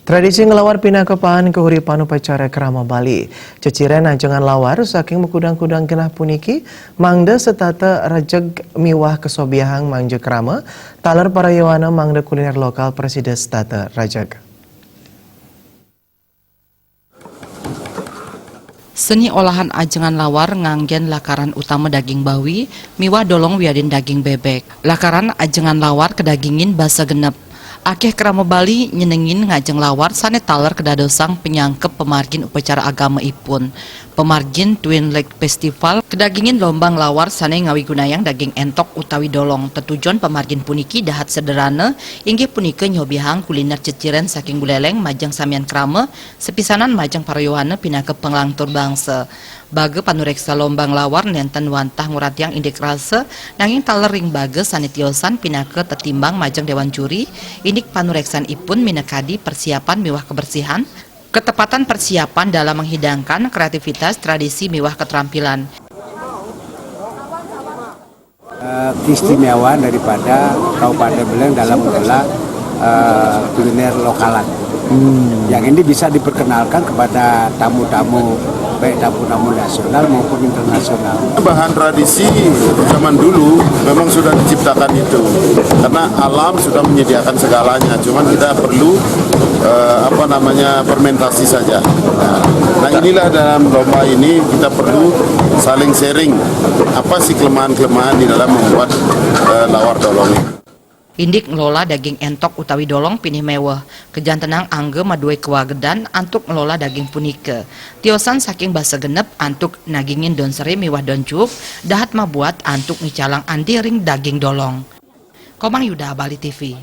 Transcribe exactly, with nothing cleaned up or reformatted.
Tradisi nglawar pinaka paan kahuripan upacara krama Bali. Ceciren ajengan lawar saking makudang-kudang genah puniki mangda setata rejeg miwah kasobiahang mangda krama, taler para yowana mangda kuliner lokal prasida setata rejeg. Seni olahan ajengan lawar nganggen lakaran utama daging bawi miwah dolong wiadin daging bebek. Lakaran ajengan lawar kadagingin basa genep. Akeh krama Bali nyenengin ngajeng lawar sane taler kadadosang panyangkep pamargin upacara agama ipun. Pamargin Twin Lake Festival kadagingin lomba nglawar sane ngawigunayang daging entok utawi dolong. Tetujon pamargin puniki dahat sederhana, inggih punika nyobihang kuliner ceciren saking Buleleng majeng samian krama, sepisanan majeng para yowana pinaka panglangtur bangsa. Baga panureksa lomba nglawar nenten wantah nguratiang indik rasa, nanging taler ring baga sane tiosan pinaka tetimbang majeng dewan juri, indik panureksanipun minakadi persiapan miwah kebersihan, ketepatan persiapan dalam menghidangkan kreativitas, tradisi miwah keterampilan. Eh, keistimewaan daripada Kabupaten Buleleng dalam mengelola eh, kuliner lokalan. Yang ini bisa diperkenalkan kepada tamu-tamu, baik tamu-tamu nasional maupun internasional. Bahan tradisi zaman dulu memang sudah diciptakan itu, karena alam sudah menyediakan segalanya, cuman kita perlu eh, apa namanya, fermentasi saja. Nah, nah, inilah dalam lomba ini kita perlu saling sharing apa sih kelemahan-kelemahan di dalam membuat eh, lawar dolong ini. Indik ngelola daging entok utawi dolong pinih meweh. Kajantenang angga madue kawagedan antuk ngelola daging punika. Tiosan saking basa genep antuk nagingin don sere miwah don cuup, dahat mabuat antuk ngicalang andi ring daging dolong. Komang Yuda, Bali T V.